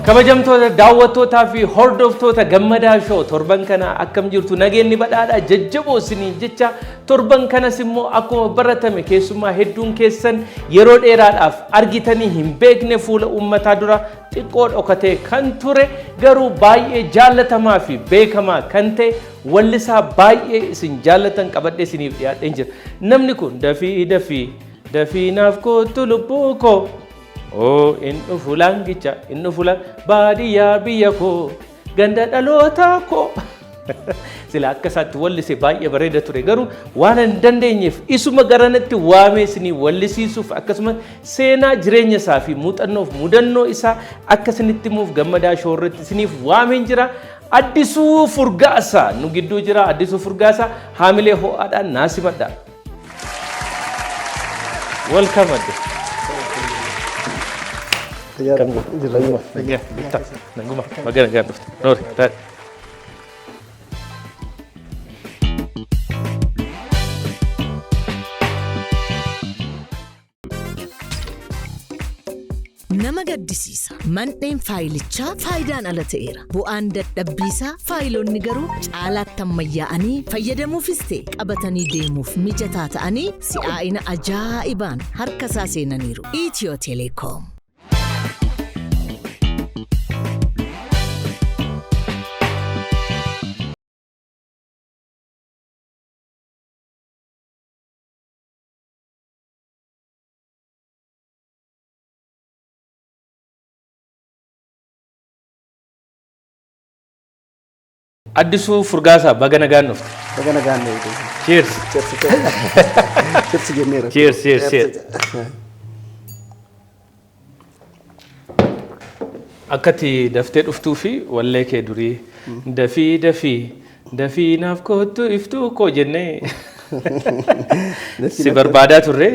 Kabajamtoota daawwattootaa fi hordoftoota Gammadaa Show, torban kana akkam jirtu? Nageenyi badhaadhaa jajjaboo isiniin jecha. Torban kanas immoo akkuma baratame keessumaa hedduun keessan yeroo dheeraadhaaf argitanii hin beekne, fuula uummataa dura xiqqoo dhokatee kan ture, garuu baay'ee jaallatamaa fi beekamaa kan ta'e, wallisaa baay'ee isin jaallatan qabadhee isiniif dhiyaadheen jira. Namni kun "Dafii dafii dafii naaf kootu lubbuu koo, oo in dhufu laangicha, in dhufu baadiyyaa biyya koo, ganda dhalootaa koo" Sila akka isaatti wallise baay'ee bareeda ture, garuu waan hin dandeenyeef isuma garanatti waamee isinii wallisiisuuf, akkasumas seenaa jireenya isaa fi muuxannoof mudannoo isaa akka isinitti himuuf Gammadaa Show irratti isiniif waameen jira. Addisuu Furgaasaa nu gidduu jira. Addisuu Furgaasaa haamilee ho'aadhaan naa simadha. Welcome, Adde. Naguma, baga nagaan dhufte. Noori, taa'e. Nama gaddisiisa. Mandheen faayilichaa faayidaan ala ta'eera. Bu'aan dadhabbiisaa faayiloonni garuu caalaatti ammayyaa'anii fayyadamuufis ta'e qabatanii deemuuf mijataa ta'anii si'aa'ina ajaa'ibaan harka isaa seenaniiru. Itiyoo Teleekoom. Addisuu Furgaasaa, baga nagaan dhufte. Baga nagaan nu eegde. Cheers. Cheers. Cheers jenneera. Cheers, cheers, cheers. Akka ati daftee dhuftuu fi wallee kee durii "Dafii dafii dafii naaf kootu iftuu koo" jennee si barbaadaa turre.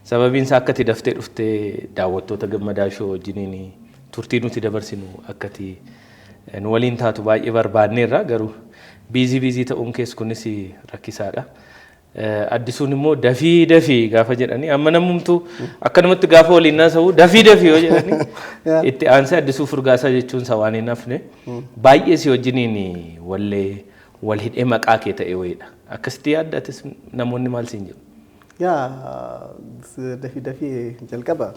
Sababiin isaa akka ati daftee dhuftee daawwattoota Gammadaa Show wajjiniin turtii nuti dabarsinu akka ati nu waliin taatu baay'ee barbaanneerra, garuu busy busy ta'uun kees kunis rakkisaadha. Addisuun immoo "dafii dafii" gaafa jedhanii, amma namumtuu akkanumatti gaafa waliin haasa'u "dafii dafii" yoo jedhanii, itti aansee Addisuu Furgaasaa jechuun isaa waan hin hafne. Baay'ee si wajjiniin wallee wal hidhee maqaa kee ta'e wayiidha. Akkasitti yaadda atis? Namoonni maal siin jedhu? Yaa, "Dafii dafii" jalqaba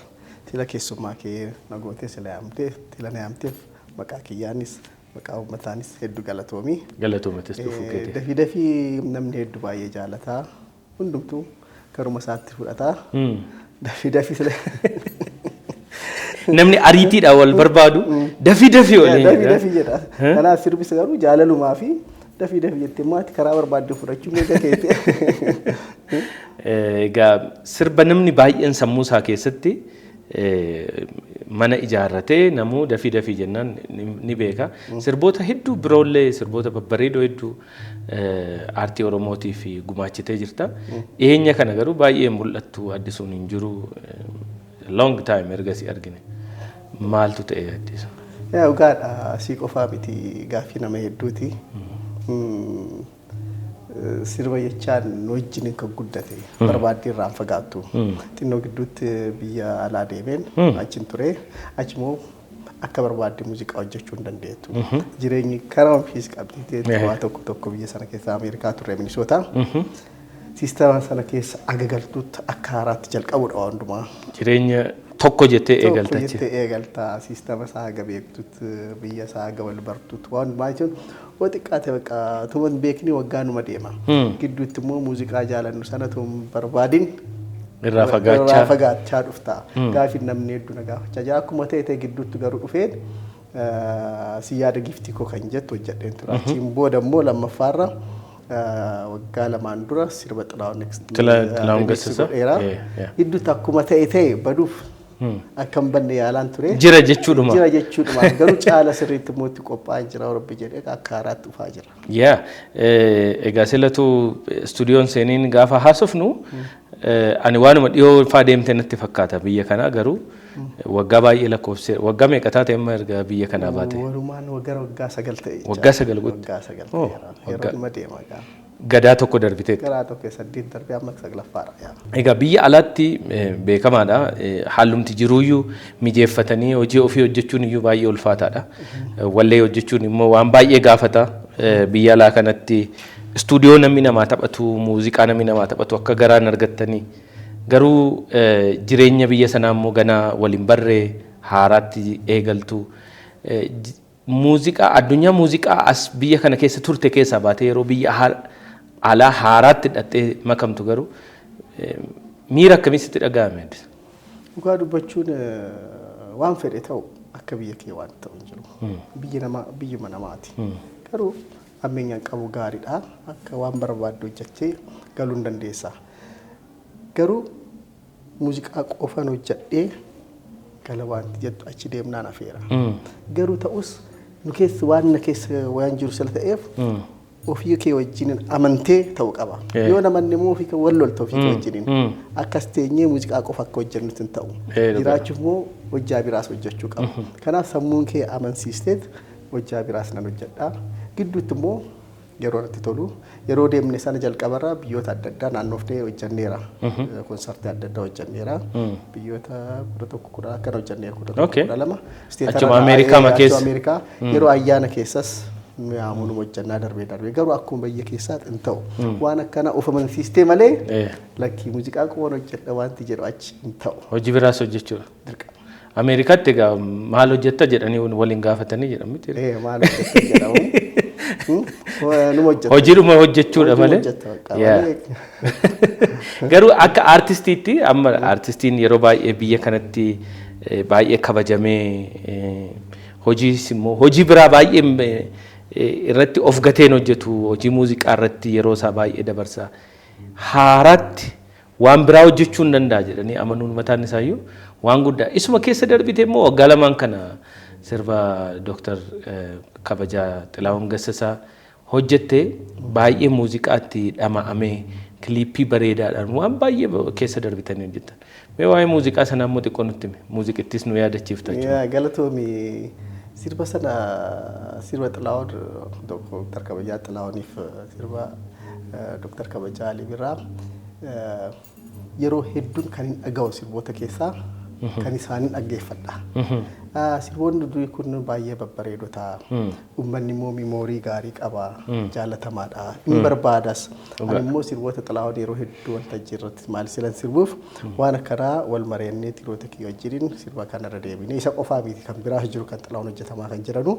tila keessummaa kee na gootee sila yaamtee tila na yaamteef maqaa kiyyaanis maqaa uummataanis hedduu galatoomii. Galatoomatis dhufuu keetiif. "Dafii dafii" namni hedduu baay'ee jaalataa, hundumtuu karuma isaatti fudhataa. "Dafii dafii" sila. Namni ariitiidhaan wal barbaadu "dafii dafii" waliin "Dafii jedha. dafii" jedha. Kanaaf sirbis garuu jaalalumaa fi "dafii dafii" jettee maati karaa barbaadde fudhachuu mirga keeti. Egaa sirba namni baay'een sammuu isaa keessatti mana ijaarratee namuu "dafii dafii" jennaan ni beeka. Sirboota hedduu biroollee, sirboota babbareedoo hedduu aartii Oromootiif gumaachitee jirta. Dhiyeenya kana garuu baay'ee mul'attu, Addisuun hin jiru. Long time erga si argine. Maaltu ta'e, Addisu? Yaa, dhugaadha, sii qofaa miti, gaaffii nama hedduuti. Sirba jechaan nu wajjin kan guddate barbaaddee irraan fagaattu. Xinnoo gidduutti biyya alaa deemeen achiin ture. Achi immoo akka barbaadde muuziqaa hojjechuu hin dandeettu. Jireenyi karaa ofiis qabdi waa tokko tokko. Biyya sana keessa, Ameerikaa turre, Minisoota. Siistama sana keessa aga galtuutti akka haaraatti jalqabuudha waan hundumaa. Jireenya tokko jettee Tokko eegalta achi. jettee eegalta, siistama isaa haga beektutti, biyya isaa haga wal bartutti, waan hundumaa jechuun yoo xiqqaate bakka tuma hin beekni waggaa numa deema. Gidduutti immoo muuziqaa jaalannu sana tuma hin barbaadin Irraa fagaachaa. Irraa fagaachaa dhufta. Gaafii namni hedduu na gaafachaa jira. Akkuma ta'e ta'e gidduutti garuu dhufeen "Si yaada giftii koo" kan jettu hojjedheen ture. Achiin booda immoo lammaffaarra waggaa 2n dura sirba Xilahuun Xilahuun Gassasa. godheera. Gidduutti akkuma ta'e ta'e baduuf akka hin banne yaalaan ture. Jira jechuudhuma. Jira jechuudhuma. Garuu caala sirriitti immoo itti qophaa'aa jira, Rabbi jedhee akka haaraatti dhufaa jira. Yaa, egaa silatu istuudiyoon seeniin gaafa haasofnu ani waanuma dhiyoo faa deemte natti fakkaata biyya kanaa, garuu waggaa baay'ee lakkoofsee. Waggaa meeqa taate amma erga biyya kanaa baate? Walumaan gara waggaa 9 ta'e. Waggaa 9 guutte? Waggaa 9 Oh, ta'eera. Yeroo dhuma deema gaa. Gadaa tokko darbiteetti. Garaa tokko saddeet darbee amma saglaffaadha. Yaa. Egaa biyya alaatti beekamaadha. Haalumti jiruuyyuu mijeeffatanii hojii ofii hojjechuun iyyuu baay'ee ulfaataadha. Wallee hojjechuun immoo waan baay'ee gaafata. Biyya alaa kanatti istuudiyoo namni namaa taphatu, muuziqaa namni namaa taphatu akka garaan argattanii. Garuu jireenya biyya sanaa immoo ganaa waliin barree haaraatti eegaltu. Muuziqaa, addunyaa muuziqaa as biyya kana keessa turte keessaa baatee yeroo biyya alaa haaraatti hidhattee makamtu garuu miira akkamii sitti dhaga'ame? Dhugaa dubbachuun waan fedhe ta'u akka biyya kee waan ta'u hin jiru. Biyyi namaa biyyuma namaati. Garuu ammeenyaan qabu gaariidha. Akka waan barbaaddu hojjettee galuu hin dandeessa. Garuu muuziqaa qofan hojjedhee gala wanti jettu achi deemnaan hafeera. Garuu ta'us nu keessa waan na keessa waan jiru sila ta'eef ofii kee wajjin amantee ta'uu qaba. Yoo namanni immoo ofii kee wal lolta ofii kee wajjiniin. Akkas teenyee muuziqaa qofa akka hojjennutti hin ta'u. Jiraachuuf immoo hojjaa biraas hojjechuu qaba. Kanaaf sammuun kee amansiisteet hojjaa biraas nan hojjedha. Gidduutti immoo yeroo natti tolu, yeroo deemne sana jalqabarra biyyoota adda addaa naannoofnee hojjenneera. Konsartii adda addaa hojjenneera. Biyyoota 11 10 akkana hojjenneera, 11, 12. Achuma Ameerikaa ma keessa? Ameerikaa yeroo ayyaana keessas nu yaamu, nu hojjennaa darbee darbee, garuu akkuma biyya keessaa hin ta'u. Waan akkana of amansiistee malee lakkii muuziqaa qofaan hojjedha wanti jedhu achi hin ta'u. Hojii biraas hojjechuudha. Dirqama. Ameerikaatti egaa maal hojjetta jedhanii waliin gaafatanii jedhamu miti. Maal hojjetta jedhamu. Numa hojjetta. Hojiidhuma hojjechuudha Hojii malee. hojjetta bakka malee. Garuu akka aartistiitti amma aartistiin yeroo baay'ee biyya kanatti baay'ee kabajamee, hojiis immoo hojii biraa baay'ee irratti of gateen hojjetu, hojii muuziqaa irratti yeroo isaa baay'ee dabarsa. Haaraatti waan biraa hojjechuu hin danda'a jedhanii amanuun mataan isaayyuu waan guddaa. Isuma keessa darbite immoo waggaa lamaan kana sirba Dooktar kabajaa Xilahuun Gassasaa hojjette, baay'ee muuziqaatti dhama'amee, kiliippii bareedaadhaan waan baay'ee keessa darbitanii hojjettan. Mee waa'ee muuziqaa sanaa immoo xiqqoo nutti himi. Muuziqittis nu yaadachiifta jechuudha. Yaa, galatoomi. Sirba sana, sirba Xilahuun, Dooktar kabajaa Xilahuuniif sirba Dooktar kabajaa Alii Birraa yeroo hedduun kan hin dhaga'u sirboota keessaa kan isaanin dhaggeeffadha. Sirboonni durii kun baay'ee babbareedota. Uummanni immoo memory gaarii qaba. Jaalatamaadha. Hin barbaadas. Ani immoo sirboota Xilahuun yeroo hedduu waltajjii irratti maal silan sirbuuf waan akkanaa wal mari'annee tiroota kiyya wajjiniin sirba kanarra deebinee, isa qofaa miti, kan biraas jiru, kan Xilahuun hojjetamaa kan jiranu.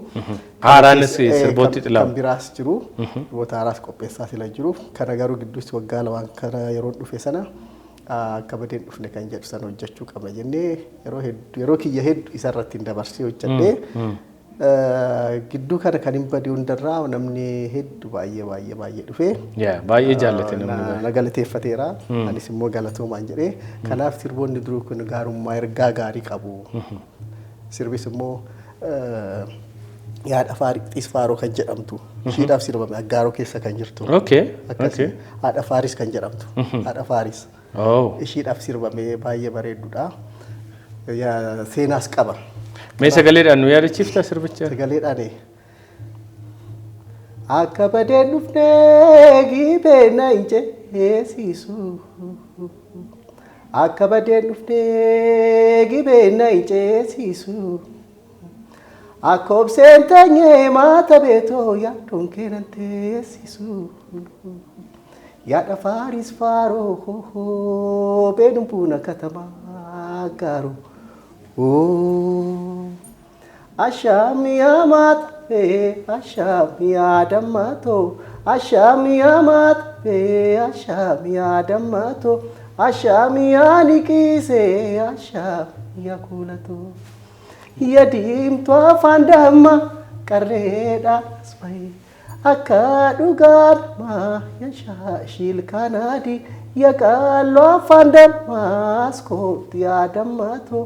Haaraanis sirbooti Xilahuun. Kan biraas jiru. Sirboota haaraas qopheessaa sila jiru. Kana garuu gidduutti waggaa lamaan kana yeroo dhufe sana akka badeen dhufne kan jedhu sana hojjechuu qabna jennee yeroo hedduu, yeroo kiyya hedduu isarratti hin dabarsee hojjedhee, gidduu kana kan hin bade hundarraa namni hedduu baay'ee baay'ee baay'ee dhufee Yaa, baay'ee jaallate namni. Na galateeffateera. Anis immoo galatoomaan jedhee. Kanaaf sirboonni duruu kun gaarummaa ergaa gaarii qabu. Sirbis immoo yaada Faaris Faaroo kan jedhamtu ishiidhaaf sirbame, Aggaaroo keessa kan jirtu. Akkasii haadha Faaris kan jedhamtu. Haadha Faaris. Ishiidhaaf sirbame, baay'ee bareedudha. Seenaas qaba. Mee sagaleedhaan nu yaadachiifta sirbicha? Sagaleedhaan. Akka badeen dhufnee giibee na hin ceesisu. Akka badeen dhufnee gibee na hin ceesisu. Akka obseen teenyee maata beetoo yaaduun keenan teessisu. Yaada Faaris Faaroo beenuun buna katamaa gaaroo. Ashaamiyaa maaxafee, ashaamiyaa dammatoo, ashaamiyaa maaxafee, ashaamiyaa dammatoo, ashaamiyaa niqiisee, ashaamiyaa kuulatoo. Ya diimtuu afaan damma qarreedhaas bahe akka dhugaadhuma, ya shaashii kanaadi, ya qalloo afaan dammaas kootu yaa dammatoo,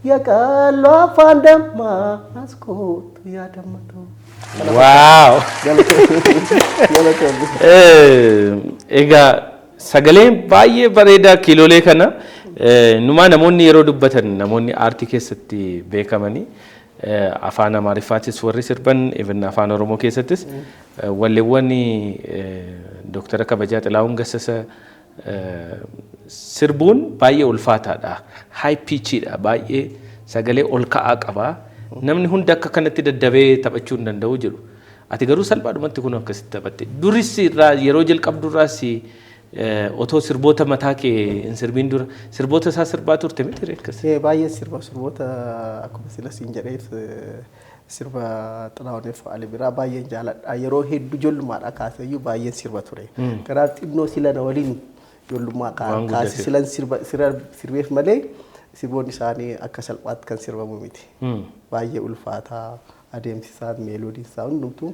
ya qalloo afaan dammaas kootu yaa dammatoo. Wow! Galatoomi. Egaa sagaleen baay'ee bareedaa kiiloolee kana numaa namoonni yeroo dubbatan, namoonni aartii keessatti beekamanii Afaan Amaariffaatis warri sirban, even Afaan Oromoo keessattis walleewwan Dooktara Kabajaa Xilahuun Gassasa sirbuun baay'ee ulfaataadha. High pitchiidha, baay'ee sagalee ol ka'aa qaba. Namni hundi akka kanatti daddabee taphachuu hin danda'u jedhu. Ati garuu salphaadhumatti kun akkasitti taphatte. Duris irraa yeroo jalqabdu irraas otoo sirboota mataa kee hin sirbiin dura sirboota isaa sirbaa turte miti akkas? Baay'ee sirba, sirboota akkuma sila siin jedheef sirba Xilahuuniif Ali Biraa baay'een jaaladha. Yeroo hedduu ijoollummaadhaa kaaseeyyuu baay'een sirba ture. Kanaaf xinnoo sila na waliin ijoollummaa kaasee silan sirbeef malee sirboonni isaanii akka salphaatti kan sirbamu miti. Baay'ee ulfaataa, adeemsi isaa, meeloodiin isaa hundumtuu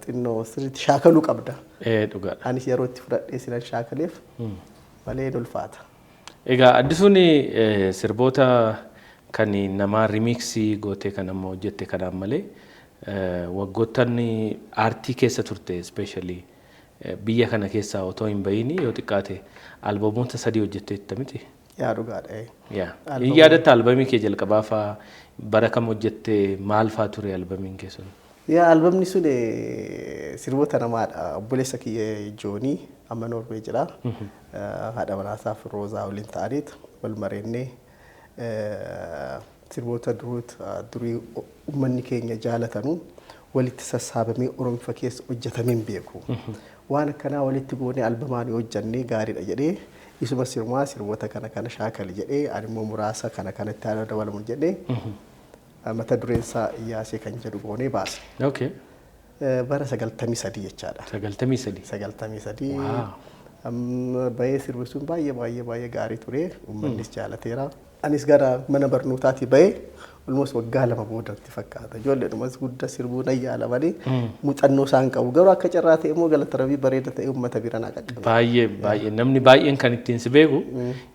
xinnoo sirriitti shaakaluu qabda. Dhugaadha. Anis yeroo itti fudhadhee silan shaakaleef malee ulfaata. Egaa Addisuun sirboota kan namaa remix gootee kan amma hojjette kanaan malee waggoottan aartii keessa turte, especially biyya kana keessaa otoo hin bahiin, yoo xiqqaate albamoota sadii hojjetteetta miti? Yaa, dhugaadha. Yaa. Hin yaadatta albamii kee jalqabaa faa bara kam hojjette, maal faa ture albamiin kee sun? Yaa, albamni sun sirboota namaadha. Obboleessa kiyya Joonii amma Noorwee jira. Haadha manaasaaf Roozaa waliin ta'aniit wal mareennee sirboota durii uummanni keenya jaalatanu walitti sassaabamee Oromifa keessa hojjetamee hin beeku. Waan akkanaa walitti goonee albamaan hojjannee gaariidha jedhee, isuma sirmaa sirboota kana kana shaakali jedhee, ani immoo muraasa kana kanatti haala dabalamu jedhee, mata dureen isaa Iyyaasee kan jedhu goonee baasne. Bara 93 jechaadha. 93. 93. Amma bahee sirbi sun baay'ee baay'ee baay'ee gaarii ture. Uummannis jaalateera. Anis gara mana barnootaatii bahee almost waggaa 2 boodatti fakkaata. Ijoolleedhumas guddaa sirbuu nan yaala malee muuxannoo isaan qabu. Garuu akka carraa ta'e immoo galata Rabbii bareeda ta'e uummata bira naa qaqqabe. Baay'ee baay'ee namni baay'een kan ittiin si beeku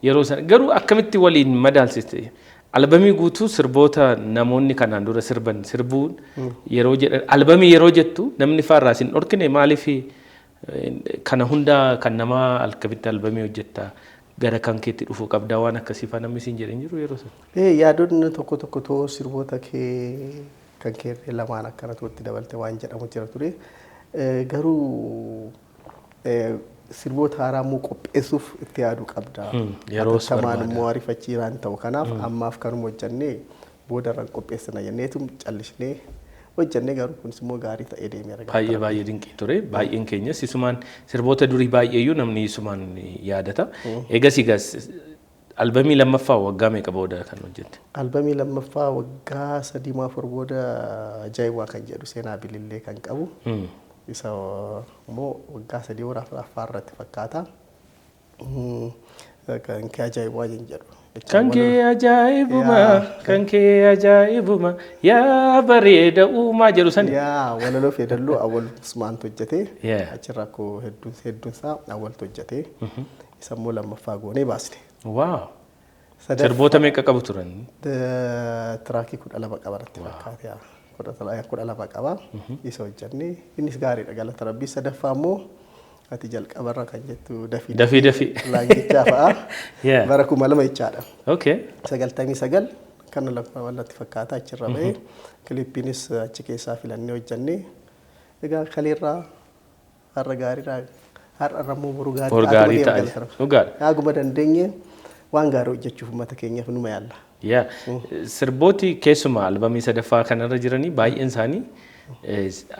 yeroo sana garuu akkamitti waliin madaalsiste? Albamii guutuu sirboota namoonni kanaan dura sirban sirbuun yeroo jedhan, albamii yeroo jettu namni faarraa sin dhorkine? Maaliif kana hunda kan namaa akkamitti albamii hojjetta, gara kan keetti dhufuu qabdaa, waan akkasii faa namni siin jedhan jiru yeroo sana? Yaadonni tokko tokko too sirboota kee kan kee lamaan akkanatu itti dabalte waan jedhamu jira ture. Garuu sirboota haaraa immoo qopheessuuf itti yaaduu qabda. Yeroos Hatattamaan barbaada. immoo ariifachiiraan ta'u, kanaaf ammaaf kanuma hojjannee boodarran qopheessina jenneetu callisnee hojjannee, garuu kunis immoo gaarii ta'ee deemeera. Baay'ee baay'ee dinqii ture. Baay'een keenyas isumaan sirboota durii baay'eeyyuu namni isumaan yaadata. Eegas egaa albamii lammaffaa waggaa meeqa booda kan hojjette? Albamii lammaffaa waggaa 3 moo 4 booda Ajaa'ibaa kan jedhu, seenaa bilillee kan qabu. Isa immoo waggaa 3 hora afuraffaa irratti fakkaata. Kan kee ajaa'ibaa kan jedhu. Kan kee ajaa'ibuma, kan kee ajaa'ibuma, yaa bareeda uumaa jedhu sani. Yaa, walaloo fi yeedalloo Awwal Usmaantu hojjete. Achirraa akkoo hedduun hedduun isaa Awwaltu hojjete. Isa immoo lammaffaa goonee baasne. Sirboota meeqa qabu turan? Track 12 qaba natti fakkaate. Yaa. 12 qaba. Isa hojjenne, innis gaariidha galata Rabbii. Sadaffaa immoo ati jalqabarra kan jettu dafii Dafii dafii. Laangichaa fa'a. Bara 2000 jechaadha. 99 kana natti fakkaata achirra bahee, kilippiinis achi keessaa filannee hojjennee, egaa kaleerraa har'a gaariidha, har'a immoo boru gaarii Boru ta'a, gaarii deema ta'a. galata Rabbi. Dhugaadha. Haguma dandeenye waan gaarii hojjechuuf uummata keenyaaf numa yaalla. Yaa, sirbooti keessumaa albamii sadaffaa kanarra jiranii baay'een isaanii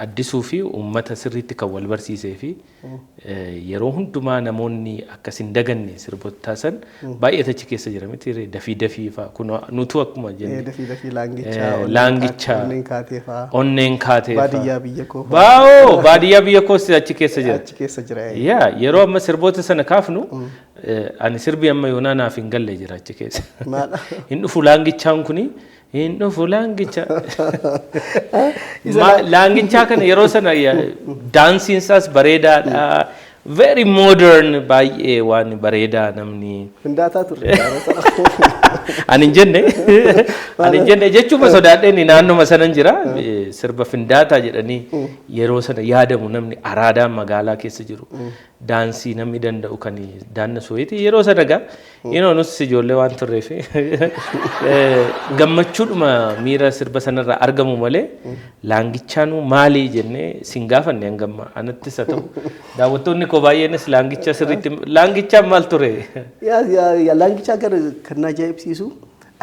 Addisuu fi uummata sirriitti kan wal barsiisee fi yeroo hundumaa namoonni akkas hin daganne sirboota taasisan baay'eetu achi keessa jira miti, dafii dafii fa'a kun nutu akkuma jenne. Dafii dafii, laangichaa, laangichaa, onneen kaatee fa'a, onneen kaatee fa'a. Baadiyyaa biyya koo fa'a. Baa'oo, baadiyyaa biyya koos achi keessa jira. Achi keessa jira. Yaa, yeroo amma sirboota sana kaafnu ani sirbi amma yoonaa naaf hin galle jira achi keessa. Maal? Hin dhufu laangichaan kuni, hin dhufu laangicha. Laangichaa kana yeroo sana daansiin isaas bareedaadha. Very modern, baay'ee waan bareedaa namni. Findaataa turre. Ani hin jenne jechuuma sodaadheen naannoma sanan jira. Sirba findaataa jedhanii yeroo sana yaadamu, namni araadaan magaalaa keessa jiru daansii namni danda'u kan daannasu wayiiti yeroo sana. Gaa yeroo nus ijoollee waan turreef gammachuudhuma miira sirba sanarraa argamu malee laangichaanuu maalii jennee sin gaafanne. Hangamma anattis haa ta'u daawwattoonni koo baay'eenis laangicha sirriitti, laangichaan maal ture? Yaa, laangichaa gara kan na ajaa'ibsiisu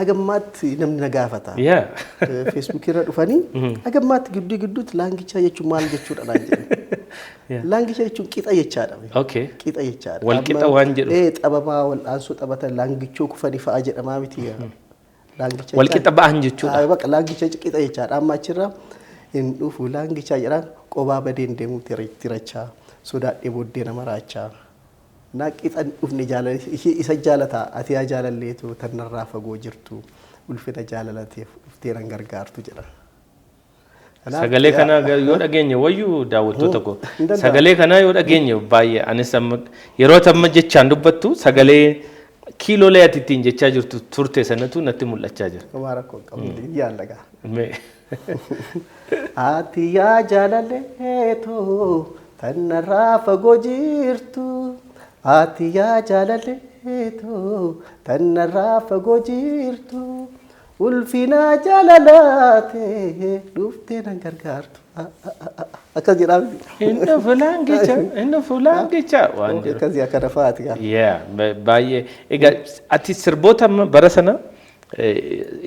agammaatti namni na gaafata. Feesbuukii irra dhufanii agammaatti gidduu gidduutti laangichaa jechuun maal jechuudha naan jedhu. Laangichaa jechuun qixa jechaadha. Qixa jechaadha. Wal qixa waan jedhu. Ee, xabamaa wal'aansoo taphatan laangichoo kufanii fa'a jedhamaa miti. Laangicha. Wal qixa ba'an jechuudha. Baqa laangicha qixa jechaadha. Amma achirra hin dhufu laangichaa jedhaan qobaa badeen deemuu tirachaa, sodaadhee booddee nama raachaa. Na qixa hin dhufne jaalala ishee isa jaalataa, ati yaa jaalalleetu tannarraa fagoo jirtu, ulfina jaalalateef dhuftee nan gargaartu jedha. Sagalee kanaa yoo dhageenye wayyuu daawwattoota koo. Hin danda'amu. Sagalee kanaa yoo dhageenye baay'ee anis amma yeroo amma jechaan dubbattu sagalee kiiloolee ati ittiin jechaa jirtu turte sanatu natti mul'achaa jira. Homaa rakkoo hin qabu, yaallagaa. Mee. Ati yaa jaalalleetu tannarraa fagoo jirtu. Ati yaa jaalalleetu tannarraa fagoo jirtu. Ulfina jaalalaatee dhuftee nan gargaartu. Akkas jedhaa miti. Inni dhufu laangicha, inni dhufu laangicha waan jedhu. Akkasii akkana fa'aati gaa. Yeah, baay'ee. Egaa ati sirboota amma bara sana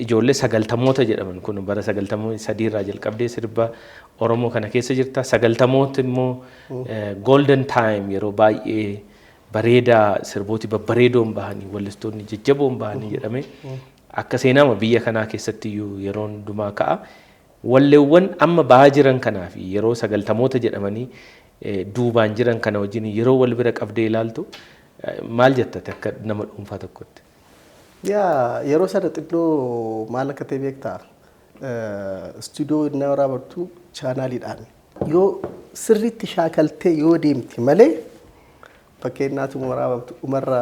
ijoollee 90moota jedhaman kun bara 93 irraa jalqabdee sirba Oromoo kana keessa jirta. 90moota immoo golden time, yeroo baay'ee bareedaa sirbooti babbareedoon bahanii, wallistoonni jajjaboon bahanii jedhame akka seenaama biyya kanaa keessatti iyyuu yeroo hundumaa ka'a. Walleewwan amma bahaa jiran kanaa fi yeroo 90moota jedhamanii duubaan jiran kana wajjin yeroo wal bira qabdee ilaaltu maal jettate akka nama dhuunfaa tokkotti? Yaa, yeroo sana xinnoo maal akka ta'e beektaa? Istuudiyoo inni waraabattu chaanaaliidhaan yoo sirriitti shaakaltee yoo deemte malee, fakkeenyaatu waraabamtu dhumarra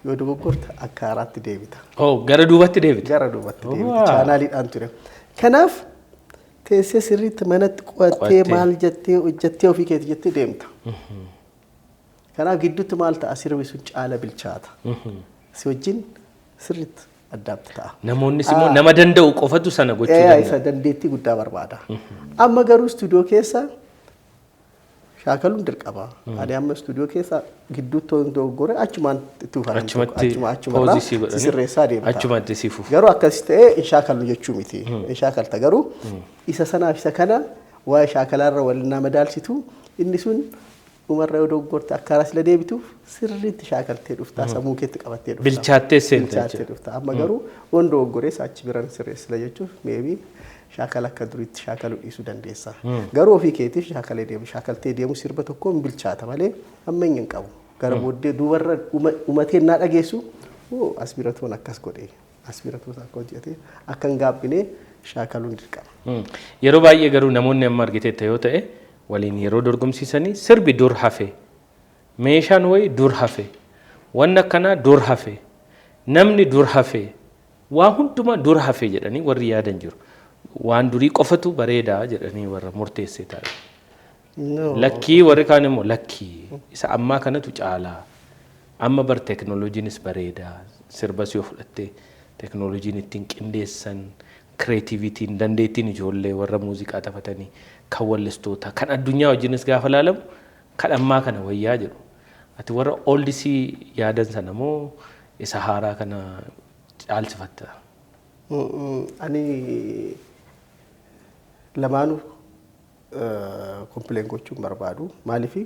yoo dogoggorte akka haaraatti deebita. Oh, gara duubatti deebite. Gara duubatti deebita. Chaanaaliidhaan ture. Kanaaf teessee sirriitti manatti qo'attee Qo'attee. maal jettee hojjettee ofii keetii jettee deemta. Kanaaf gidduutti maal ta'a, sirbi sun caala bilchaata. Si wajjin sirriitti addaatti ta'a. Namoonnis immoo nama danda'u qofatu sana gochuu danda'a. Isa dandeettii guddaa barbaada. Amma garuu istuudiyoo keessa shaakaluun dirqama. Ani amma istuudiyoo keessa gidduutti yoo dogoggore achumaan itti fufan. Achumatti achumarraa pause sii godhanii sirreessaa deemta. Achumatti sii fufu. Garuu akkas ta'ee hin shaakallu jechuu miti. Hin shaakalta, garuu isa sanaaf isa kana waa'ee shaakalaarra wal nama madaalsitu, inni sun dhumarra yoo dogoggorte akka haaraa sila deebituuf sirriitti shaakaltee dhuftaa, sammuu keetti qabattee dhufta. Bilchaattee seenta Bilchaattee jechuudha. dhufta. Amma garuu waan dogoggores achi biran sirreessila jechuuf maybe shaakala akka duriitti shaakaluu dhiisuu dandeessa. Garuu ofii keetiif shaakalee deemu, shaakaltee deemu sirba tokko hin bilchaata malee amma hin qabu. Gara booddee duubarra dhumatee naa dhageessu, "Oo, as bira toon akkas godhe, as bira toon akka hojjete," akka hin gaabbinee shaakaluun dirqama. Yeroo baay'ee garuu namoonni amma argiteetta yoo ta'e waliin yeroo dorgomsiisanii sirbi dur hafe, meeshaan wayii dur hafe, wanni akkanaa dur hafe, namni dur hafe, waa hundumaa dur hafe jedhanii warri yaadan jiru. Waan durii qofatu bareedaa jedhanii warra murteessee taa'e. No. Lakkii, warri kaan immoo lakkii, isa ammaa kanatu caalaa. Amma bar teeknooloojiinis bareedaa, sirbas yoo fudhatte teeknooloojiin ittiin qindeessan, creativityn, dandeettiin ijoollee warra muuziqaa taphatanii kan wallistoota kan addunyaa wajjinis gaafa laalamu kan ammaa kana wayyaa jedhu. Ati warra oldsii yaadan sana moo isa haaraa kana caalsifatta? Ani lamaanuu complain gochuun barbaadu. Maaliif,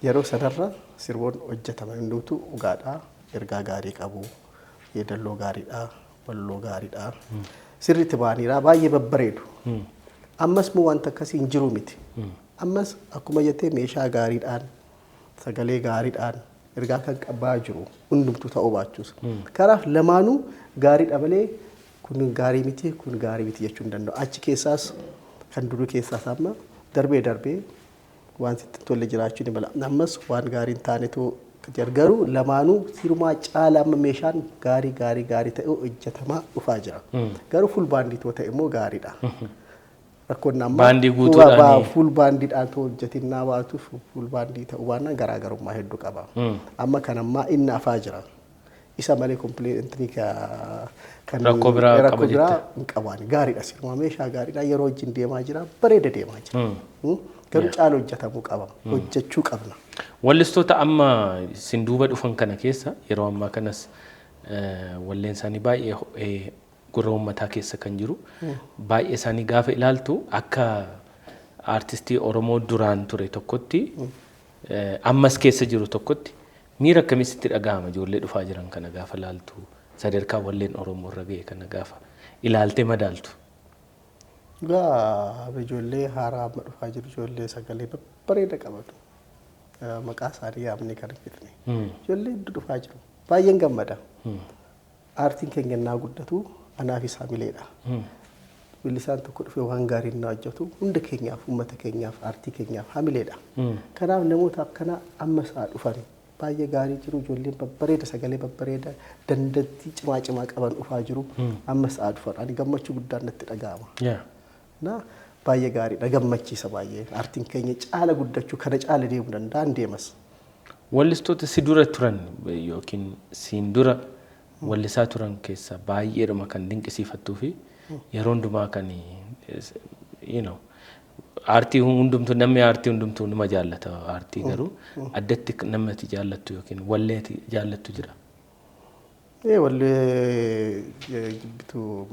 yeroo sanarra sirboonni hojjetaman hundumtuu dhugaadhaa, ergaa gaarii qabu, yeedalloo gaariidhaa, walloo gaariidhaa, sirriitti ba'aniidha, baay'ee babbareedu. Ammas immoo wanta akkasii hin jiru miti. Ammas akkuma jettee meeshaa gaariidhaan, sagalee gaariidhaan ergaa kan qabaa jiru hundumtuu ta'uu baachuus. Kanaaf lamaanuu gaariidha malee kun gaarii miti, kun gaarii miti jechuu hin danda'u. Achi keessaas kan durii keessaas amma darbee darbee Waan sitti hin tolle jiraachuu ni mala. Ammas waan gaarii hin taanetu jira. Garuu lamaanuu sirumaa caala amma meeshaan gaarii gaarii gaarii ta'e hojjetamaa dhufaa jira. Garuu full baandii too ta'e immoo gaariidha. Rakkoon amma Baandii guutuudhaani. Full baandiidhaan too hojjetinnaa baatu full baandii ta'uu baannaan garaagarummaa hedduu qaba. Amma kan ammaa inni afaa jira. Isa malee completely kan Rakkoo biraa qaba rakkoo biraa jette. hin qabaani. Gaariidha, sirumaa meeshaa gaariidha, yeroo wajjin deemaa jira, bareeda deemaa jira. Garuu caala hojjetamuu qaba. Hojjechuu qabna. Wallistoota amma isin duuba dhufan kana keessa yeroo ammaa kanas walleen isaanii baay'ee ho'ee gurra uummataa keessa kan jiru, baay'ee isaanii gaafa ilaaltu, akka aartistii Oromoo duraan ture tokkotti, ammas keessa jiru tokkotti, miira akkamii sitti dhaga'ama ijoollee dhufaa jiran kana gaafa ilaaltu, sadarkaa walleen Oromoo irra ga'e kana gaafa ilaaltee madaaltu? Egaa ijoollee haaraa amma dhufaa jiru, ijoollee sagalee babbareeda qabatu. Maqaa isaanii yaamnee kan hin fixne. Ijoollee hedduu dhufaa jiru. Baay'een gammada. Aartiin keenya innaa guddatu anaafis hamileedha. Weellisaan tokko dhufee waan gaarii innaa hojjetu hunda keenyaaf, uummata keenyaaf, aartii keenyaaf hamileedha. Kanaaf namoota akkanaa amma isaa dhufan baay'ee gaarii jiru. Ijoolleen babbareeda, sagalee babbareeda, dandeettii cimaa cimaa qaban dhufaa jiru. Amma isaa dhufan ani gammachuu guddaan natti dhaga'ama. Na baay'ee gaariidha, gammachiisa baay'ee. Aartiin keenya caala guddachuu kana caala deemuu danda'an deemas. Wallistoota si dura turan yookiin siin dura wallisaa turan keessaa baay'eedhuma kan dinqisiifattuu fi yeroo hundumaa kan aartii hundumtuu, namni aartii hundumtuu numa jaallata aartii, garuu addatti namni ati jaallattu yookiin wallee ati jaallattu jira? Ee, wallee jibbituu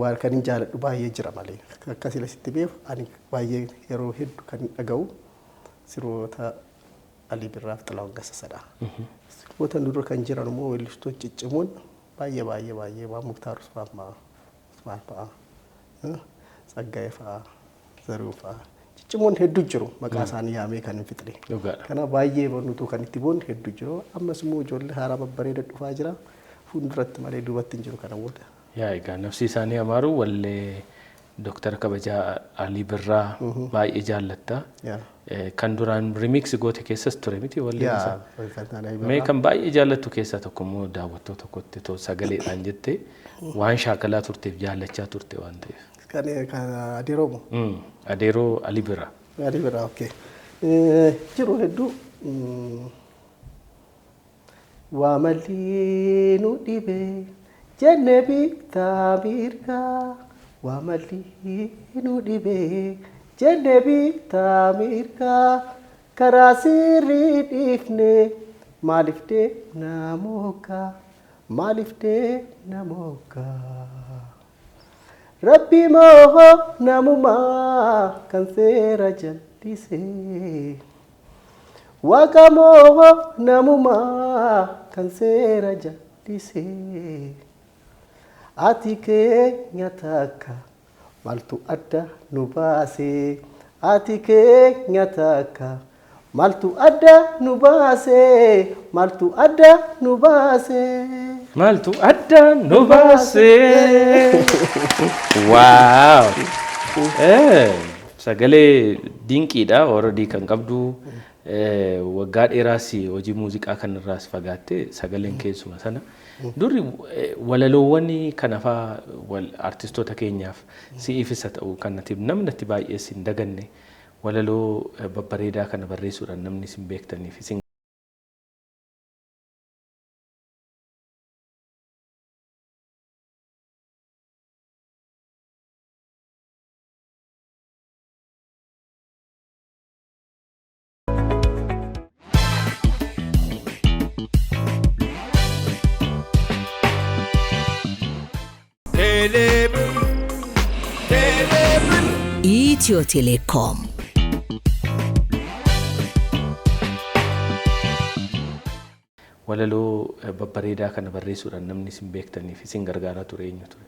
waan kan hin jaaladhu baay'ee jira malee, akka sila sitti beeku ani baay'ee yeroo hedduu kan dhaga'u sirboota Alii Birraaf Xilahuun Gassasadha. Sirboota dura kan jiran immoo weellistoota ciccimoon baay'ee baay'ee baay'ee, waan Muktaar Usmaan fa'a, Usmaan fa'a, Tsaggaayee fa'a, Zarihuun fa'a. Ciccimoon hedduu jiru, maqaa isaanii yaamee kan hin fixne. Kanaaf baay'ee nutu kan itti boonnu hedduu jiru. Ammas immoo ijoollee haaraa babbareeda dhufaa jira. Fuulduratti malee duubatti hin jiru kana booda. Yaa, egaa nafsi isaanii amaaru, wallee Dooktara Kabajaa Alii Birraa baay'ee jaallatta. Kan duraan remix goote keessas ture miti walleen isaa? Mee kan baay'ee jaallattu keessaa tokko immoo daawwattoota tokkotti too sagaleedhaan jette, waan shaakalaa turteef jaallachaa turte waan ta'eef. Kan Adeeroo moo? Adeeroo Alii Birraa. Alii Birraa, okay. Jiru hedduu. Waa malli nu dhibe jenne bitaa mirgaa, waa malli nu dhibe jenne bitaa mirgaa, karaa sirrii dhiifne maaliif deemna moggaa, maaliif deemna moggaa. Rabbi moo namumaa kan seera jallisee? Waaqa moo namumaa kan seera jallisee? Ati keenya takka, maaltu adda nu baasee? Ati keenya takka, maaltu adda nu baasee? Maaltu adda nu baasee? Maaltu adda nu baasee? Wow! Sagalee dinqiidha already kan qabdu. Waggaa dheeraas hojii muuziqaa kanarraas fagaatte, sagaleen keessuma sana. Durri walaloowwan kana faa artistoota keenyaaf si'iifis haa ta'u kan ati namni ati baay'ee sin daganne, walaloo babbareedaa kana barreessuudhaan namni isin beektaniif isin Ethio Telecom. Walaloo babbareedaa kana barreessuudhaan namni isin beektaniif isin gargaaraa ture eenyu ture?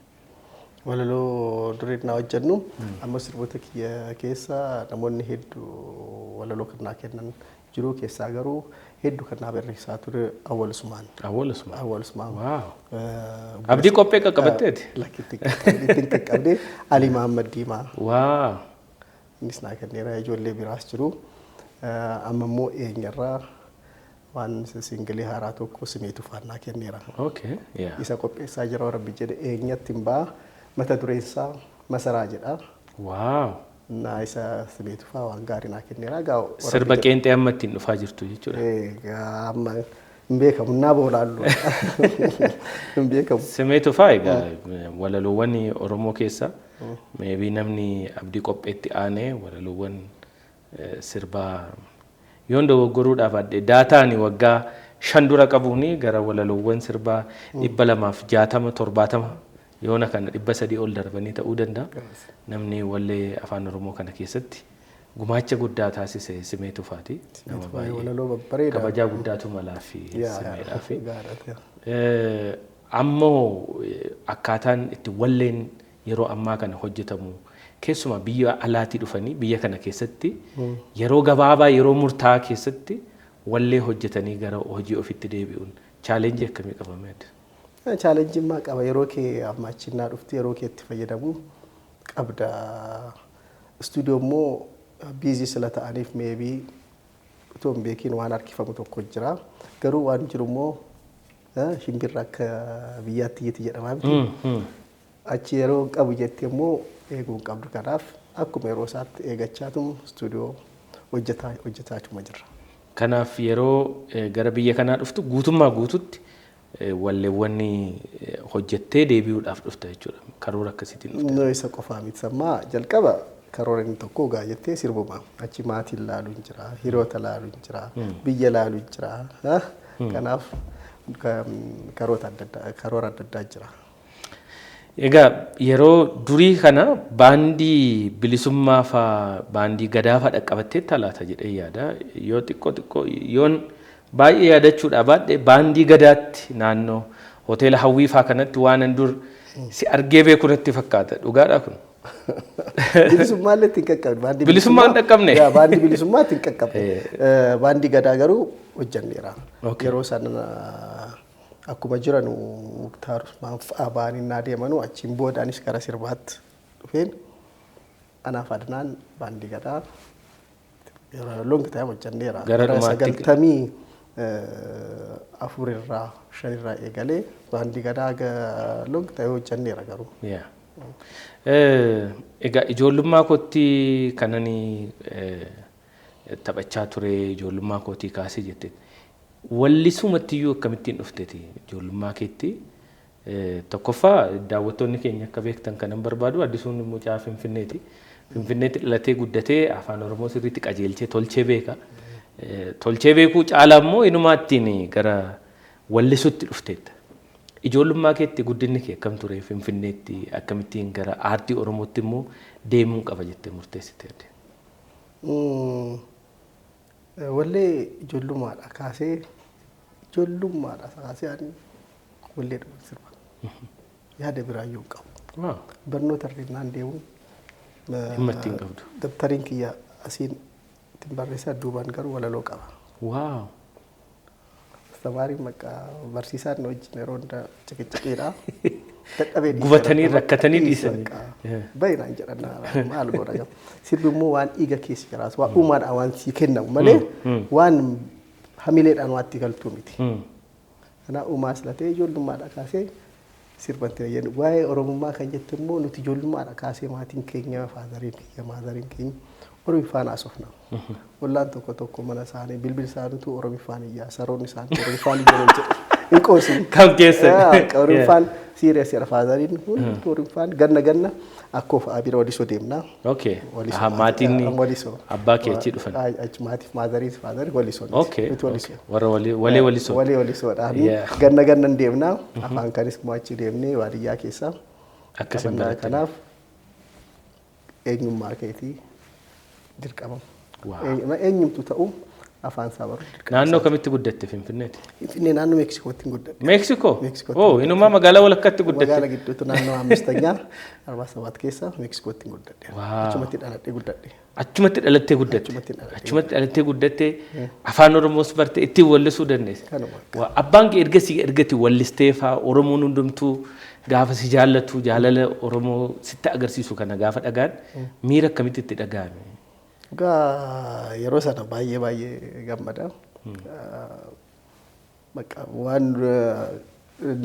Walaloo durii naa hojjennu, amma sirboota kiyya keessa namoonni hedduu walaloo kan naa kennan jiru keessaa, garuu hedduu kan naa barreessaa ture Awwal Usmaan. Awwal Usmaan. Awwal Usmaan. Wow. Abdii qophee qaqqabatteeti? Lakkitti ittiin qaqqabdee, Ali Mahammad Diimaa. Wow. Innis naa kenneera, ijoollee biraas jiru. Amma immoo eenyarraa waan single haaraa tokko Simee Tufaan naa kenneera. Isa qopheessaa jira, Rabbi jedhe eenyatti hin ba'a. Mata dureen isaa Masaraa jedha. Naa isa Simee Tufaa waan gaarii naa kenneera. Egaa Sirba qeenxee amma ittiin dhufaa jirtu jechuudha. Egaa amma hin beekamu, naa boolaallu hin beekamu. Simee Tufaa egaa walaloowwan Oromoo keessa maybe namni Abdii Qopheetti aanee walaloowwan sirbaa, yoon dogoggoruudhaaf adde, daataan waggaa 5 dura qabuuni gara walaloowwan sirbaa 260, 70, yoona kana 300 ol darbanii ta'uu danda'a. Namni wallee afaan Oromoo kana keessatti gumaacha guddaa taasise Simee Tufaati. Nama baay'ee Walaloo babbareeda. kabajaa guddaatu malaa fi Simeedhaaf. Gaariidha. Ammoo akkaataan itti walleen yeroo ammaa kana hojjetamu, keessumaa biyya alaatii dhufanii biyya kana keessatti yeroo gabaabaa, yeroo murtaa'aa keessatti wallee hojjetanii gara hojii ofitti deebi'uun challenge akkamii qabamee adda? Challenge maa qaba, yeroo kee amma achinnaa dhufte yeroo kee itti fayyadamuu qabda. Istuudiyoo immoo busy sila ta'aniif maybe otoo hin beekiin waan harkifamu tokko jira. Garuu waan jiru immoo shimbirra akka biyyaatti iyyiti jedhamaa miti. Achi yeroo qabu jettee immoo eeguu hin qabdu. Kanaaf akkuma yeroo isaatti eeggachaatum istuudiyoo hojjetaa hojjetaachuma jirra. Kanaaf yeroo gara biyya kanaa dhuftu guutummaa guututti walleewwan hojjettee deebi'uudhaaf dhufta jechuudha. Karoora akkasiitiin dhufte. No, isa qofaa miti, sammaa jalqaba karoora inni tokko gaa jettee sirbuma. Achi maatiin laalu hin jira, hiriyoota laalu hin jira, biyya laalu hin jira. Kanaaf karoora adda addaa, karoora adda addaa jira. Egaa yeroo durii kana baandii Bilisummaa faa, baandii Gadaa faa dhaqqabattee laata jedhee yaada. Yoo xiqqoo xiqqoo, yoon baay'ee yaadachuudha baadhee, baandii Gadaatti naannoo hoteela Hawwii faa kanatti waan an dur si argee beeku natti fakkaata. Dhugaadhaa kun? Bilisummaa illee ittiin qaqqabne. Baandii Bilisummaa hin dhaqqabne? Yaa, baandii Bilisummaa ittiin qaqqabne. Baandii Gadaa garuu hojjanneera. Yeroo sana akkuma jiran Muktaar Usmaan fa'aa ba'anii naa deemanu, achiin booda anis gara sirbaatti dhufeen anaaf Adnaan baandii Gadaa yeroo long time hojjanneera. Gara dhumaatti- 94 irraa, 5 irraa eegalee baandii Gadaa long time hojjanneera garuu. Yaa. Egaa ijoollummaa kootti kanani taphachaa ture, ijoollummaa kootii kaasee jette. Wallisuumatti iyyuu akkamittiin dhufteeti ijoollummaa keetti? Tokkoffaa daawwattoonni keenya akka beektan kanan barbaadu, Addisuun mucaa Finfinneeti. Finfinneetti dhalatee guddatee afaan Oromoo sirriitti qajeelchee tolchee beeka. Tolchee beekuu caalaa immoo inumaa ittiin gara wallisuutti dhufteetta. Ijoollummaa keetti guddinni kee akkam ture? Finfinneetti akkamittiin gara aartii Oromootti immoo deemuu qaba jettee murteessite? Wallee ijoollummaadha kaasee ani wallee dhuma sirba. Yaada biraayyuu hin qabu. Barnoota irra deemu. Dhimma ittiin qabdu. Dabtariin kiyya asiin ittiin barreessaa, duubaan garuu walaloo qaba. Tamaariin maqaa barsiisaan nu wajjin yeroo hunda ciqiciqiidha. Dadhabee dhiisee Gubatanii rakkoo rakkatanii dhiise dhiisanii. bakka. Baay'inaan jedhan maal godha gam. Sirbi immoo waan dhiiga keessa jiraatu, waan uumaadhaan waan sii kennamu malee waan hamileedhaan waan itti galtuu miti. Kanaaf uumaa sila ta'e ijoollummaadhaa kaasee sirbanti jennu. Waa'ee Oromummaa kan jettu immoo nuti ijoollummaadhaa kaasee maatiin keenya, fatheriin kiyya, motheriin keenya Oromiffaan haasofna. Ollaan tokko tokko mana isaanii bilbil isaaniitu Oromiffaan iyyaa, saroonni isaanii Oromiffaan iyyaa jedhu. Hin qoosin. Kam keessan? Oromiffaan serious jedha fatheriin, hundumtuu Oromiffaan ganna ganna akkoo fa'aa bira Walisoo deemna. Okay. Aha, maatiin Walisoo. abbaa kee achii dhufan. Achi maatiif motheriis fatherii Walisoo. Okay. Nuti Walisoo. Warra walee Walisoo. Walee Walisoodhaan ganna ganna deemna. Afaan kanis immoo achi deemnee baadiyyaa keessa. Akkasin Qabannaa. baratte. Kanaaf eenyummaa keetii dirqama. Eenyumtu ta'u afaan isaa baru dirqama. Naannoo kamitti guddatte Finfinneeti? Finfinnee naannoo Meeksikootti hin guddadhe. Meeksikoo? Meeksikootti. Oh, inumaa magaalaa walakkaatti guddatte. Magaalaa gidduutti naannoo Ammistanyaa 47 keessa Meeksikootti hin guddadhe. Achumatti dhaladhee guddadhe. Achumatti dhalattee guddatte. Achumatti dhaladhee. Achumatti dhalattee guddatte, afaan Oromoos barte, ittiin wallisuu dandeesse. Kanuma. Waa, abbaan kee ergasii ergati wallistee faa Oromoon hundumtuu gaafa si jaallatu, jaalala Oromoo sitti agarsiisu kana gaafa dhagaan miira akkamitti itti dhaga'ame? Dhugaa yeroo sana baay'ee baay'ee gammada. Bakka waan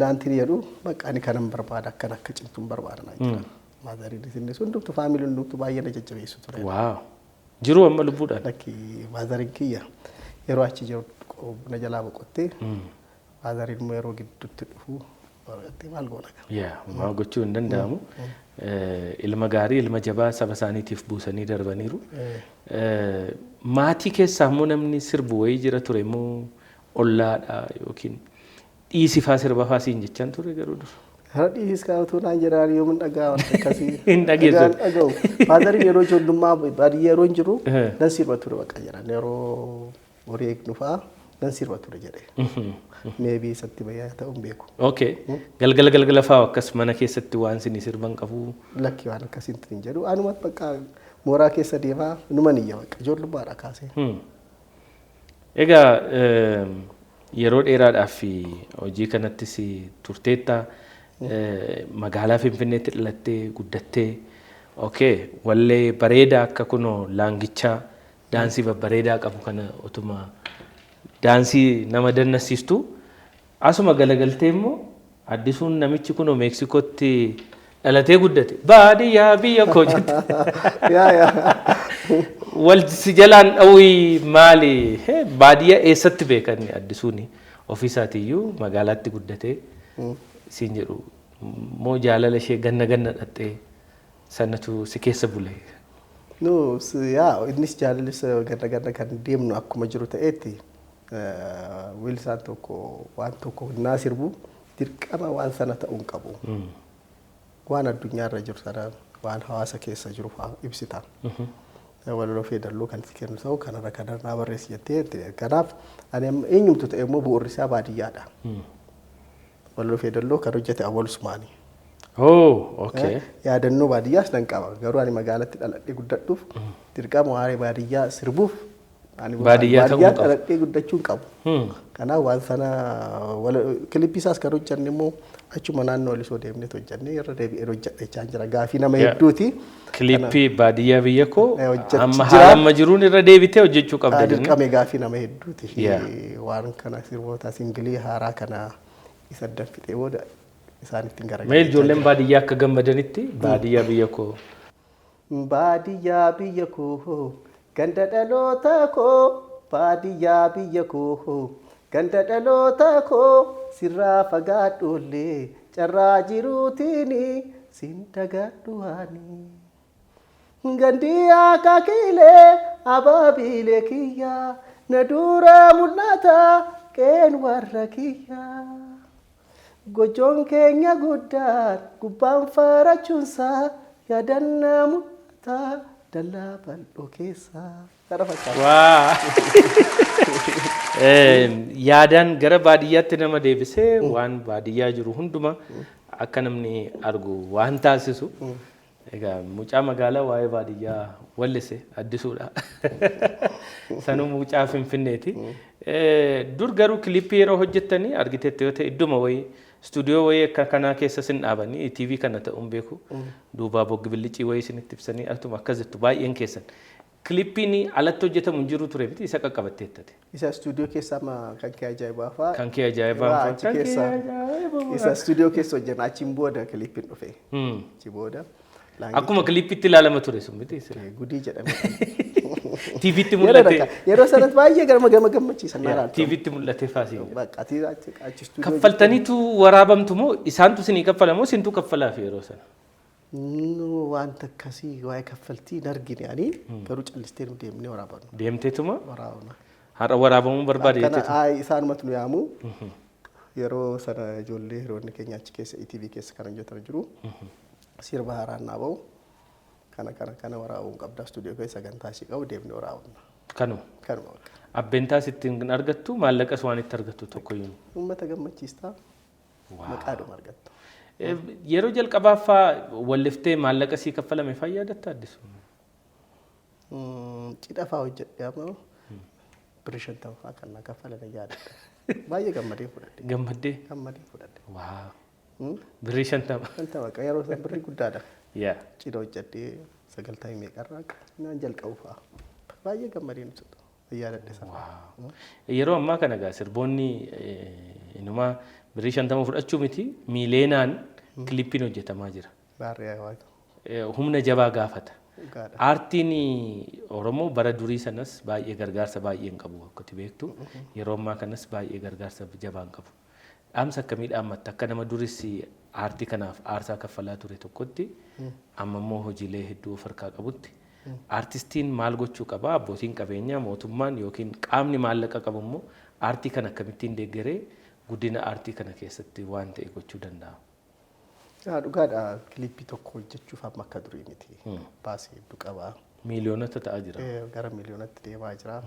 laantiin jedhu bakka ani kanan barbaada, akkan akka cimtuun barbaada naan jedhan. Maazarii innis hundumtu, faamiliin hundumtu baay'ee na jajjabeessu ture. Wow. Jiru amma lubbuudhaan? Lakki, maazariin kiyya yeroo achi jiru na jalaa boqottee, maazariin immoo yeroo gidduutti dhufu barbaadde maal goona gaa. Yaa, maal gochuu hin danda'amu. Ilma gaarii, ilma jabaa saba isaaniitiif buusanii darbaniiru. Maatii keessaa immoo namni sirbu wayii jira ture immoo, ollaadha yookiin dhiisifaa sirba faa siin jechaan ture garuu dur? Hara, dhiisis kaa'utu naan jedhaan, yoomin dhagaa wanta akkasii. Hin dhageessu. Dhagaan dhaga'u. Faadariin yeroo ijoollummaa baadiyyaa yeroo hin jiru nan sirba ture bakka jedhan, yeroo horii eegnu fa'aa nan sirba ture jedhe. Maybe isatti bayyaa ta'uu hin beeku. Okay. Galgala galgala faa akkas mana keessatti waan isin sirban qabu? Lakki, waan akkasiin hin jedhu. Anumatti bakka mooraa keessa deemaa numan iyya bakka ijoollummaadha kaasee. Egaa yeroo dheeraadhaaf hojii kanattis turteetta. Magaalaa Finfinneetti dhalattee guddattee. Okay, wallee bareedaa akka kunoo laangichaa daansii babbareedaa qabu kana utuma daansii nama dannasiistu, asuma galagaltee immoo Addisuun namichi kunoo Meeksikootti dhalatee guddate "baadiyyaa biyya koo" jette. Yaa yaa. Wal si jalaan dhawii maali? Baadiyyaa eessatti beekan Addisuuni ofiisaatiiyyuu magaalaatti guddatee siin jedhu moo jaalala ishee ganna ganna dhattee sanatu si keessa bule? No, yaa, innis jaalallis ganna ganna kan deemnu akkuma jiru ta'etti, weellisaan tokko waan tokko naa sirbu dirqama waan sana ta'uu hin qabu. Waan addunyaarra jiru sana, waan hawaasa keessa jiru fa'aa ibsita. Walaloo feedalloo kan si kennu ta'u kanarra kanarraa barreessi jettee. Kanaaf ani amma eenyumtu ta'e immoo bu'uurri isaa baadiyyaadha. Walaloo feedalloo kan hojjete Awwal Usmaanii. Oh, okay. Yaadannoo baadiyyaas nan qaba. Garuu ani magaalatti dhaladhee guddadhuuf dirqama waa'ee baadiyyaa sirbuuf ani Baadiyyaa ta'uu baadiyyaa qabu. dhaladhee guddachuu hin qabu. Kanaaf waan sana kilippii isaas kan hojjenne immoo achuma naannoo Walisoo deemnee hojjenne, irra deebi'ee hojjedhechaa jira. Gaafii nama hedduuti. Kilippii "Baadiyyaa biyya koo" Hojjechaa amma jira. haala amma jiruun irra deebitee hojjechuu qabda jennee. Dirqame, gaafii nama hedduuti. Waan kana sirboota singilii haaraa kana isa danfixee booda isaan ittiin Mee garagalchaa ijoolleen baadiyyaa akka gammadanitti "Baadiyyaa biyya koo". Baadiyyaa biyya koo, ganda dhaloota koo, baadiyyaa biyya koo, ganda dhaloota koo, sirraa fagaadhullee carraa jiruutiin sin dagadhu ani. Gandi akaakilee abaabilee kiyya na dura mul'ata qeen warra kiyya. Gojoon keenya guddaan gubbaan faarachuunsaa yaadannaa mul'ata dallaa bal'oo keessaa. Kana fakkaata. Waa! Yaadaan gara baadiyyaatti nama deebisee, waan baadiyyaa jiru hunduma akka namni argu waan taasisu. Egaa mucaa magaalaa waa'ee baadiyyaa wallise Addisuudha. Sanuu mucaa Finfinneeti. Dur garuu kilippii yeroo hojjettanii argitetti yoo ta'e, idduma wayii, istuudiyoo wayii akka kanaa keessa sin dhaabanii, TV kana ta'uun beeku. Duubaa boggi billicii wayii isinitti ibsanii atuma akkas jettu baay'een keessan. Kilippiin alatti hojjetamu hin jiru ture miti, isa qaqqabatteettate. Isa istuudiyoo keessaa ma kan kee ajaa'ibaa fa'aa. Kan kee ajaa'ibaa Waa, fa'aa. achi Kan kee keessa. ajaa'ibaa. Isa istuudiyoo keessa hojjenna, achiin booda kilippiin dhufe. Achi booda. Akkuma kilippitti ilaalama ture sun miti. Gudii jedhame. TVtti Yeroo mul'ate. Yeroo sanatti baay'ee gama gama gammachiisan na ilaaltu. TVtti mul'ate faasii. Bakka ati achi achi istuudiyoo. Kaffaltaniitu waraabamtu moo isaantu isinii kaffala moo isintu kaffalaaf yeroo sana? Nu wanta akkasii waa'ee kaffaltii hin argine, ani garuu callistee nu deemnee waraabamnu. Deemteetuma Waraabna. har'a waraabamuu barbaade Akkana jetteetu. ayi, isaanumatu nu yaamu. Yeroo sana ijoollee hiriyoonni keenya achi keessa ETV keessa kan hojjetan jiru. Sirba haaraan naa ba'u. Kana kana kana waraabuun qabda, istuudiyoo keessa sagantaa ishee qabu deemnee waraabna. Kanuma. Kanuma bakka. Abbentaas ittiin argattu, maallaqas waan itti argattu tokkoyyuu. Uummata gammachiistaa, maqaadhuma argatta. Yeroo jalqabaaffaa walliftee maallaqa sii kaffalame faa yaadatta, Addisu? Cidha fa'aa hojjedhe, amma birrii 50 fa'aa kan na kaffalan yaadadha. Baay'ee gammadee fudhadhe. Gammaddee? Gammadee fudhadhe. Wow. Birrii 50. 50 bakka yeroo san birrii guddaadha. Yaa. Cidha hojjedhee 90 meeqarraa naan jalqabu fa'aa. Baay'ee gammadeen ibsatu. Yaadadhe sana. Yeroo ammaa kana egaa sirboonni inumaa birrii 50 fudhachuu miti, miileenaan kilippiin hojjetamaa jira. Baarree waaqa. Humna jabaa gaafata. Dhugaadha. Aartiin Oromoo bara durii sanas baay'ee gargaarsa baay'ee hin qabu, akka ati beektu. Yeroo ammaa kanas baay'ee gargaarsa jabaa hin qabu. Dhaamsa akkamii dhaammatta akka nama duris aartii kanaaf aarsaa kaffalaa ture tokkotti, amma immoo hojiilee hedduu of harkaa qabutti, aartistiin maal gochuu qaba? Abbootiin qabeenyaa, mootummaan yookiin qaamni maallaqa qabu immoo aartii kana akkamittiin deeggaree guddina aartii kana keessatti waan ta'e gochuu danda'a? Yaa, dhugaadha, kilippii tokko hojjechuuf amma akka durii miti. Baasii hedduu qaba. Miiliyoonota ta'aa jira. Gara miiliyoonatti deemaa jira.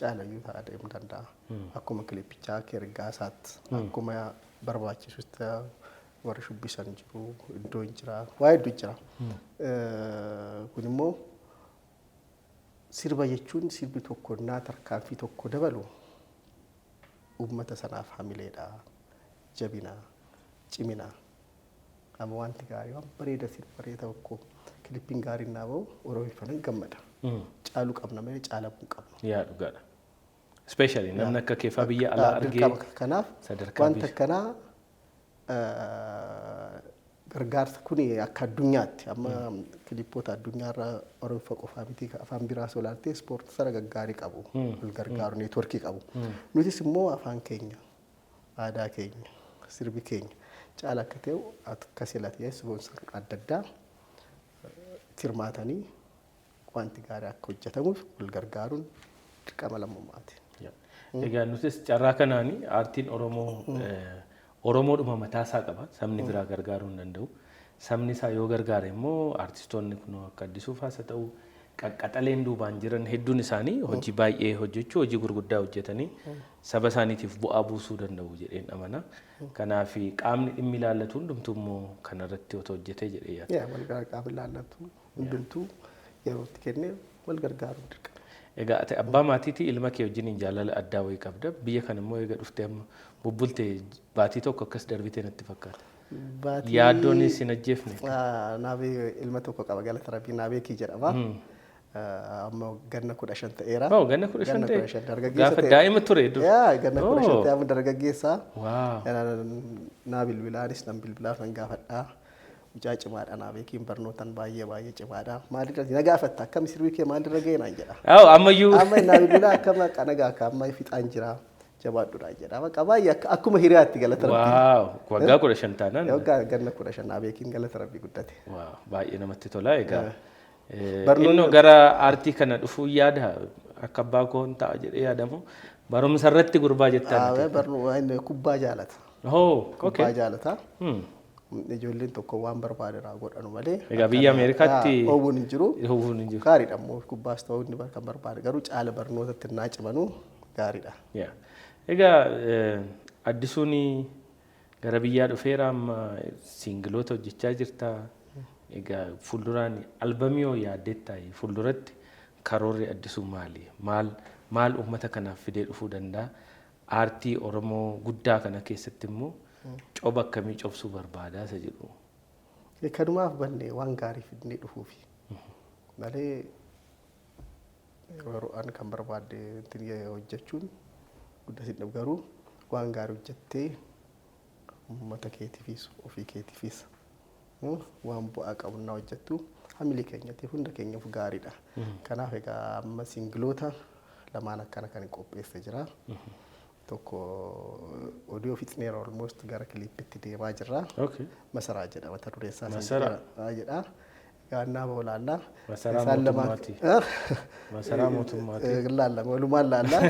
Caalayyuu ta'aa deemuu danda'a. Akkuma kilippichaa akka ergaa isaatti, akkuma barbaachisutti, warri shubbisan jiru, iddoon jira, waa hedduu jira. Kun immoo sirba jechuun sirbi tokko naa tarkaanfii tokko dabalu uummata sanaaf hamileedha, jabina, cimina. Amma wanti gaarii, waan bareeda, sirba bareeda tokko, kilippiin gaariin naa bahu, Oromiiffanan gammada. Caaluu qabna malee caalamuu hin qabnu. Yaa, dhugaadha. Especially namni akka keefaa biyya alaa argee Dirqama. Kanaaf sadarkaa wanta biyya. akkanaa gargaarsa kun akka addunyaatti amma kilippoota addunyaarra Oromiffa qofaa miti, afaan biraa solaaltee ispoortii sana gaggaarii qabu. Wal gargaaru, neetworkii qabu. Nutis immoo afaan keenya, aadaa keenya, sirbi keenya caala akka ta'u akka sila ta'e sponsor adda addaa hirmaatanii wanti gaarii akka hojjetamuuf wal gargaaruun dirqama lammummaati. Egaa nutis carraa kanaan aartiin Oromoo Oromoodhuma mataasaa qaba. Sabni biraa gargaaruu hin danda'u. Sabni isaa yoo gargaare immoo aartistoonni kun akka Addisuu faas haa ta'u, qaqqaxaleen duubaan jiran hedduun isaanii hojii baay'ee hojjechuu, hojii gurguddaa hojjetanii saba isaaniitiif bu'aa buusuu danda'u jedheen amana. Kanaaf qaamni dhimmi ilaallatu hundumtuu immoo kanarratti otoo hojjetee jedhee yaada. Yaa, wal qaama ilaallatu hundumtuu yeroo itti kennee wal gargaaruun dirqama. Egaa ati abbaa maatiitii, ilma kee wajjiniin jaalala addaa wayii qabda. Biyya kana immoo eega dhuftee amma bubbulte baatii tokko akkas darbitee natti fakkaata. Baatii Yaaddoon sin ajjeefne? Naabee ilma tokko qaba, galata rabbii, Naabeekii jedhama. Amma ganna 15 ta'eera. Oh, ganna 15 Ganna ta'e. 15, dargaggeessa Gaafa ta'e. daa'ima ture dur. Yaa, ganna 15 Oh. ta'e, amma dargaggeessa. Wow. Naa bilbilaanis nan bilbilaaf, nan gaafadhaa. Mucaa cimaadha Naabeekiin, barnootaan baay'ee baay'ee cimaadha. Maalirra na gaafatta, akkam sirbii kee maalirra ga'e naan jedha. Aw, ammayyuu. Amma naa bilbilaa, akkam akka nagaa akka amma fixaan jira, jabaadhuudha jedha. Bakka baay'ee akkuma hiriyaatti, galata rabbii. Wow. Waggaa 15 taanaan. Waggaa ganna 15 Naabeekiin, galata rabbii, guddate. Wow. Baay'ee namatti tola. Egaa Barnoonni innoo gara aartii kana dhufuu yaada, akka abbaa koo hin ta'a jedhee yaadamu, barumsa irratti gurbaa jettaan? Barnoo kubbaa jaalata. Oh, Kubbaa okay. jaalata. Ijoolleen tokko waan barbaade irraa godhanu malee. Egaa biyya Ameerikaatti Oowwuun hin jiru. Oowwuun hin jiru. Gaariidha immoo kubbaas ta'uu inni kan barbaade, garuu caala barnootatti naa cimanuu gaariidha. Yaa. Egaa Addisuun gara biyyaa dhufeera, amma singiloota hojjechaa jirta. Egaa fuulduraan albamii hoo yaaddeettaa? Fuulduratti karoorri Addisuu maali? Maal maal uummata kanaaf fidee dhufuu danda'a? Aartii Oromoo guddaa kana keessatti immoo coba akkamii cobsuu barbaada isa jedhu. Kanumaaf banne, waan gaarii fidnee dhufuufi. Malee yeroo an kan barbaadde hojjechuun guddatin dhabu, garuu waan gaarii hojjettee uummata keetiifis ofii keetiifis waan bu'aa qabu naa hojjettu hamilee keenyatiif, hunda keenyaaf gaariidha. Kanaaf egaa amma singiloota lamaan akkana kan qopheesse jira. Tokko oduu fixneera, almost gara kiliippitti deemaa jirra. Masaraa jedha mata dureen isaa. Masaraa. Jedha. Gaannaa boolaallaa. Masaraa mootummaati. Masaraa mootummaati. Laalla, walumaan laalla.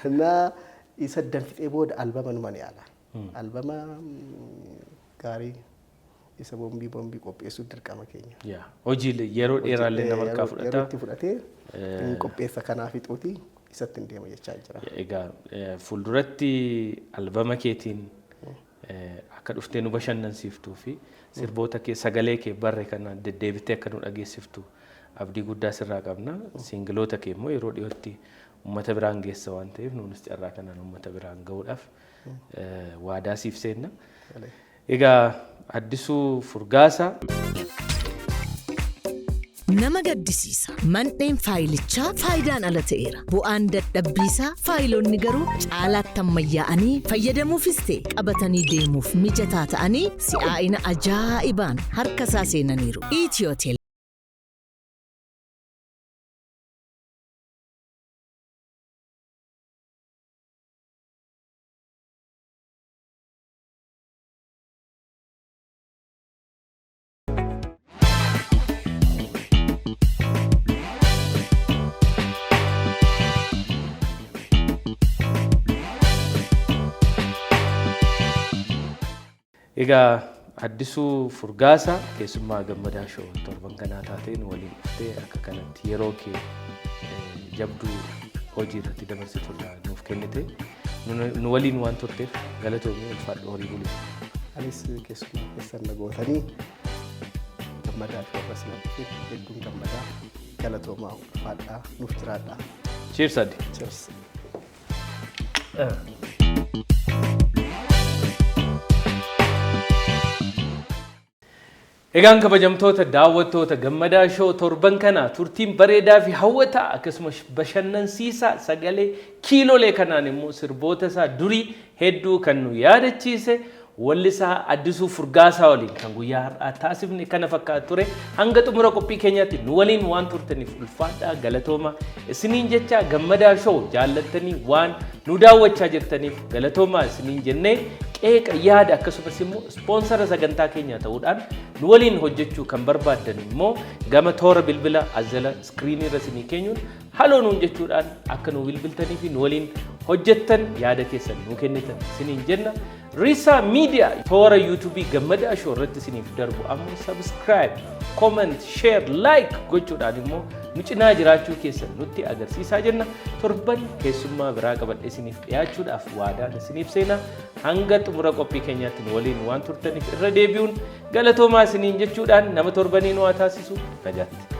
Na isa danfixee booda albama numa ni yaala. Albama gaarii isa boombii boombii qopheessuu dirqama keenya. Yaa. Hojii yeroo dheeraallee nama harkaa fudhata. Yeroo itti fudhatee hin qopheessa, kanaa fixuuti isatti hin deema jechaa jira. Egaa fuulduratti albama keetiin akka dhuftee nu bashannansiiftuu fi sirboota kee, sagalee kee barre kana deddeebitee akka nu dhageessiftu abdii guddaa sirraa qabna. Singiloota kee immoo yeroo dhiyootti uummata biraan geessa waan ta'eef, nuunis carraa kanaan uummata biraan gahuudhaaf waadaa siif seenna. Egaa Addisuu Furgaasaa. Nama gaddisiisa. Mandheen faayilichaa faayidaan ala ta'eera. Bu'aan dadhabbiisaa faayiloonni garuu caalaatti ammayyaa'anii fayyadamuufis ta'e qabatanii deemuuf mijataa ta'anii si'aa'ina ajaa'ibaan harka isaa seenaniiru. Itiyoo Egaa, Addisuu Furgaasaa, keessummaa Gammadaa Show torban kanaa taatee nu waliin dhuftee akka kanatti yeroo kee jabduu hojii irratti dabarsitu irraa nuuf kennite, nu waliin waan turteef galatoomii, ulfaadhu, horii bulii. Anis keessummaa keessan na gootanii Gammadaa Show irra sin argiteef hedduun gammadaa. Galatoomaa, ulfaadhaa, nuuf jiraadhaa. Cheers, Addi. Cheers. Egaan, kabajamtoota daawwattoota Gammadaa Show, torban kana turtiin bareedaa fi hawwataa akkasumas bashannansiisaa sagalee kiilolee kanaan immoo sirboota isaa durii hedduu kan nu yaadachiise wallisaa Addisuu Furgaasaa waliin kan guyyaa har'aa taasifne kana fakkaatu ture. Hanga xumura qophii keenyaatti nu waliin waan turtaniif ulfaadhaa, galatooma isiniin jecha. Gammadaa Show jaallattanii waan nu daawwachaa jirtaniif galatoomaa isiniin jennee, qeeqa, yaada akkasumas immoo ispoonsara sagantaa keenyaa ta'uudhaan nu waliin hojjechuu kan barbaaddan immoo gama toora bilbila azala iskiriinii irra isinii keenyuun haloo nuun jechuudhaan akka nu bilbiltanii fi nu waliin hojjettan, yaada keessan nu kennitan isiniin jenna. Risaa Miidiyaa toora yuutuubii Gammadaa Show irratti isiniif darbu ammoo subscribe, comment, share, like gochuudhaan immoo nu cinaa jiraachuu keessan nutti agarsiisaa jenna. Torban keessummaa biraa qabadhee isiniif dhiyaachuudhaaf waadaan isiniif seena. Hanga xumura qophii keenyaatti nu waliin waan turtaniif irra deebi'uun galatoomaa isiniin jechuudhaan nama torbanii nu haa taasisu, nagaatti.